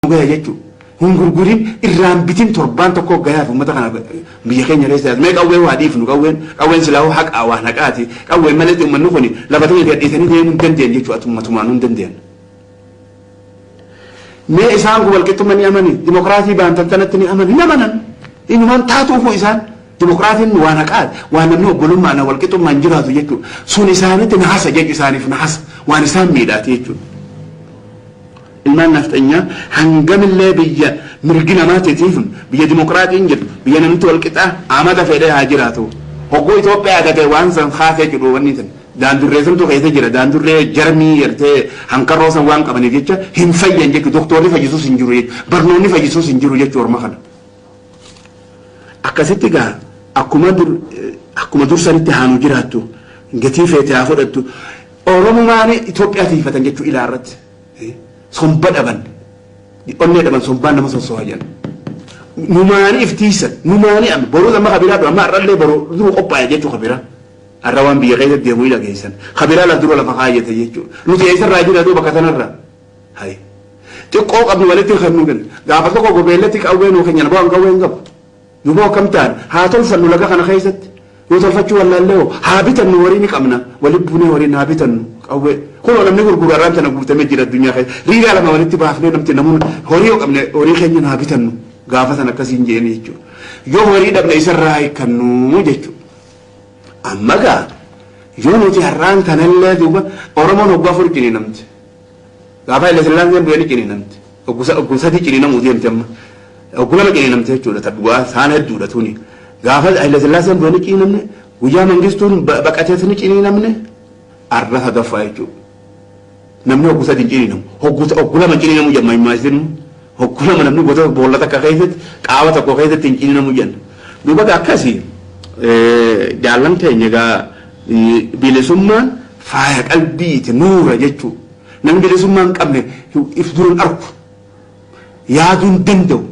Gaya jechuudha. Hin gurgurin, irraan bitin, torbaan tokko gayaaf uummata kana biyya keenya keessa mee qawwee waa dhiifnu. Qawween silaa haqaa waan haqaati. Qawween malee uummanni kun lafa ta'e gadhiisanii deemuu hin dandeenye jechuudha. Ummatumaan hin dandeenye. Mee isaan kun walqixxummaa ni amani, dimokiraasii baantan tanatti ni amani, hin amanan. Inumaan taatuufu isaan dimokiraasiin waan haqaati, waan namni obbolummaan walqixxummaan jiraatu jechuudha. Sun isaanitti nahasa jechuudha, isaaniif nahasa, waan isaan miidhaati jechuudha. Ilmaan nafxanyaa hangamillee biyya mirgi namaatiitiif, biyya dimokiraatiin jedhu, biyya namni walqixaa amata fedhee haa jiraatu. Hogguu Itoophiyaa gatee waan san kaasee jedhu, wanni san daandurree santu keessa jira. Daandurree jarmii gartee hankarroo san waan qabaniif jecha hin fayyan jechuudha. Doktorri fayyisuus hin jiru jechuudha. Barnoonni fayyisuus hin jiru jechuudha orma kana. Akkasitti gaa akkuma dursanitti haanuu jiraattu, gatii feete haa fudhattu. Oromumaan Itoophiyaa tiifatan jechuu ilaa irratti. Somba dhaban, onnee dhaban, sombaan nama sossoha jedhan. Numaani iftiisan, numaani amma boruu amma kabiraa amma har'allee boruu duru qophaa'e jechuu kabiraa. Har'a waan biyya keessa deemu ila geessan. Kabiraa laf dura lafa kaayyate jechuudha. Nuti eessarraa jira duuba bakka sanarraa. Hayi. Xiqqoo qabnu walitti kan nu kennu. Gaafa tokko gobeellatti qawwee nuu kennan, bu'aan qawwee hin qabu. Duuba akkam ta'an haa tolfannu laga kana keessatti. Yoo tolfachuu wallaallee hoo haa bitannu, horii ni qabna. Walitti buunee horiin haa bitannu qawwee. Kunoo namni gurguru har'aan tana guutamee jira addunyaa keessa. Riigaa lama walitti baafnee namti namoonni horii yoo qabne horii keenya haa bitannu. Gaafa sana akkasiin jeeni jechuudha. Yoo horii dhabne isarraa hiikkannu jechuudha. Amma gaa yoo nuti har'aan tanallee duuba Oromoon waggaa 4 ciniinamte. Gaafa Haile Sillaaseen bu'ee ni ciniinamte. Oggu 3 ciniinamuu deemte amma. Oggu 2 ciniinamte jechuudha. Ta dhugaa saan hedduudha tuni. Gaafa Haile Sillaaseen bu'ee ni ciniinamne. Guyyaa Mangistuun baqatees ni ciniinamne. Arra sadaffaa jechuudha. Namni oggu 3 hin ciniinamu. Oggu 2 ciniinamu jedhama himaa isin. Oggu 2 namni gosa boolla takka keessatti, qaama tokko keessatti hin ciniinamu jenna. Duuba akkasii jaallan keenya egaa bilisummaan faaya qalbiiti, nuura jechuudha. Namni bilisummaa hin qabne if dura hin argu. Yaaduu hin danda'u.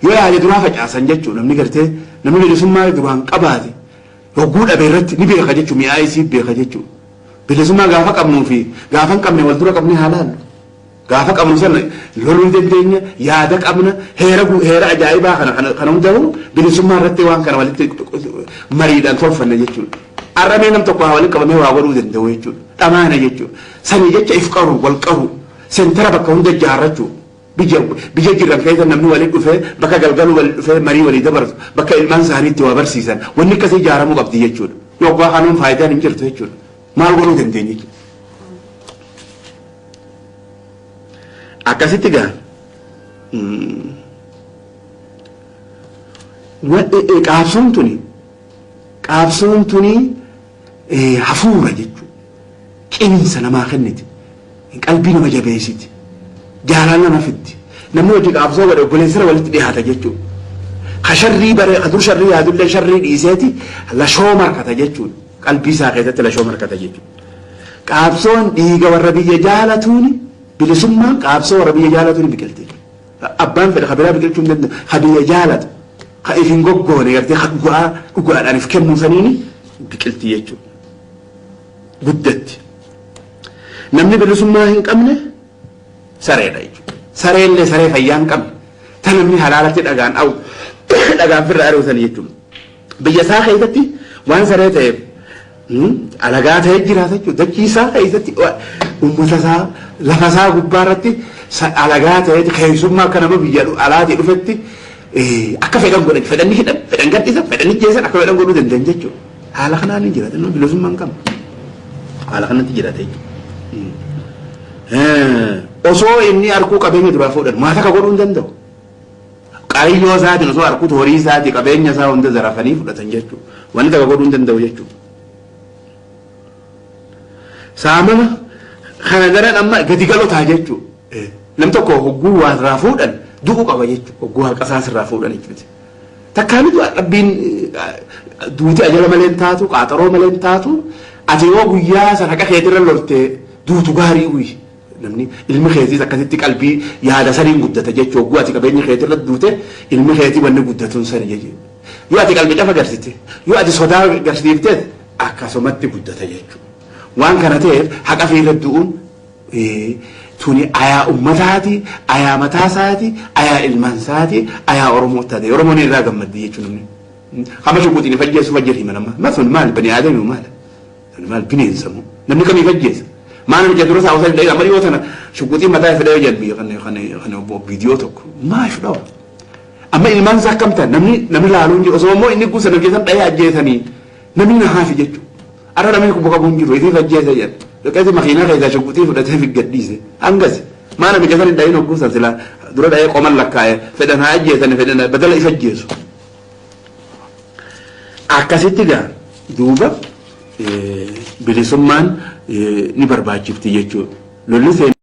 Yoo yaade duraa facaasan jechuudha. Namni gartee namni bilisummaa duraan qabaate hogguu dhabe irratti ni beeka jechuudha. Mi'aa isii beeka jechuudha. Bilisummaa gaafa qabnuu fi gaafa hin qabne wal dura qabnee haa laallu. Gaafa qabnu sana loluu ni dandeenya, yaada qabna, heera ajaa'ibaa kana hundaa'u bilisummaa irratti waan kana walitti mariidhaan tolfanna jechuudha. Arramee nam tokko haa walitti qabamee waa godhuu danda'u jechuudha. Dhamaana jechuudha. Sanii jecha if qaru, wal qaru, sentara bakka hunda ijaarrachuu. Biyya jiran keessa namni walitti dhufee bakka galgaluu walitti dhufee marii walii dabarsu, bakka ilmaan isaanii itti waa barsiisan, wanni akkasii ijaaramuu qabdi jechuudha. Yoo abbaa kanuun faayidaan hin jirtu jechuudha. Maal godhuu dandeenya jechuudha. Akkasitti gaa qaabsoon tuni hafuura jechuudha. Qinsa namaa kenniti. Qalbii nama jabeessiti. Jaalala nama fiddi. Namni hojii qaabsoo godhe obboleessara walitti dhiyaata jechuudha. Ka sharrii bare, ka dur sharrii yaadullee sharrii dhiiseeti lashoo markata jechuudha. Qalbii isaa keessatti lashoo markata jechuudha. Qaabsoon dhiiga warra biyya jaalatuuni, bilisummaan qaabsoo warra biyya jaalatuuni biqilti. Abbaan fedhe ka biraa biqilchuu hin danda'u. Ka biyya jaalatu, ka if hin goggoone gartee, ka dhugaa dhugaadhaan if kennuu saniini biqilti jechuudha. Guddatti. Namni bilisummaa hin qabne sareedha jechuudha. Sareellee saree fayyaa hin qabne. Ta namni halaalatti dhagaan dha'u, dhagaan firra ari'u sani jechuudha. Biyya isaa keessatti waan saree ta'eef alagaa ta'ee jiraata jechuudha. Dachii isaa keessatti, uummata isaa, lafa isaa gubbaa irratti alagaa ta'ee, keessummaa akka nama biyya alaatii dhufetti akka fedhan godhan, fedhan ni hidhan, fedhan gadhiisan, fedhan ni jeessan, akka fedhan godhuu danda'an jechuudha. Haala kanaan ni jiraata. Inni bilisummaa hin qabne. Haala kanatti jiraata jechuudha. Osoo inni arguu qabeenya duraa fuudhan maa takka godhuu hin danda'u. Qariyyoo isaatiin osoo arguutu horii isaatii qabeenya isaa hunda zarafanii fudhatan jechuudha. Wanni takka godhuu hin danda'u jechuudha. Saamama kana daran amma gadi galotaa jechuudha. Nam tokko hogguu waa irraa fuudhan du'uu qaba jechuudha. Hogguu haqa isaas irraa fuudhan jechuudha. Takkaani du'a rabbiin duuti ajala malee hin taatu, qaaxaroo malee hin taatu. Ati yoo guyyaa san haqa keetirra loltee duutu gaarii uyi. Namni ilmi keetiis akkasitti qalbii yaada saniin guddata jechuudha. Hogguu ati qabeenya keetirra duute ilmi keetii wanni guddatuun sani jechuudha. Yoo ati qalbii cafa garsite, yoo ati sodaa garsiifteet akkasumatti guddata jechuudha. Waan kana ta'eef haqa fiirra du'uun Tuni ayaa ummataati, ayaa mataasaati, ayaa ilmaansaati, ayaa Oromoo taate. Oromoon irraa gammaddi jechuun namni. Hama shukuutiin ifajjeessu fajjeetii manama. Ma sun maal bani aadami maal? Sun maal bineensa moo? Namni kamii ifajjeessa? Maal namicha dura isaa osoo hin dha'in amma dhiyoo tana shukuutiin mataa fidee jedhu kan kan kan obbo viidiyoo tokko. Maal dhawa? Amma ilmaan isaa akkam ta'an namni namni laaluu hin jiru. Osoo immoo inni guusa namni keessan dha'ee ajjeesanii namni na haafi jechuudha. Arra namni kubba qabu hin jiru. Ifiif ajjeese jedha. Dhaqeeti makiinaa keessaa shukuutii fudhatee fi gadhiise. Hangasi. Maa namicha san hin dha'in hogguu san silaa dura dha'ee qoman lakkaa'e fedhan haa ajjeesani fedhan badala if ajjeesu. Akkasitti gaa duuba bilisummaan ni barbaachifti jechuudha. Lolli seenaa.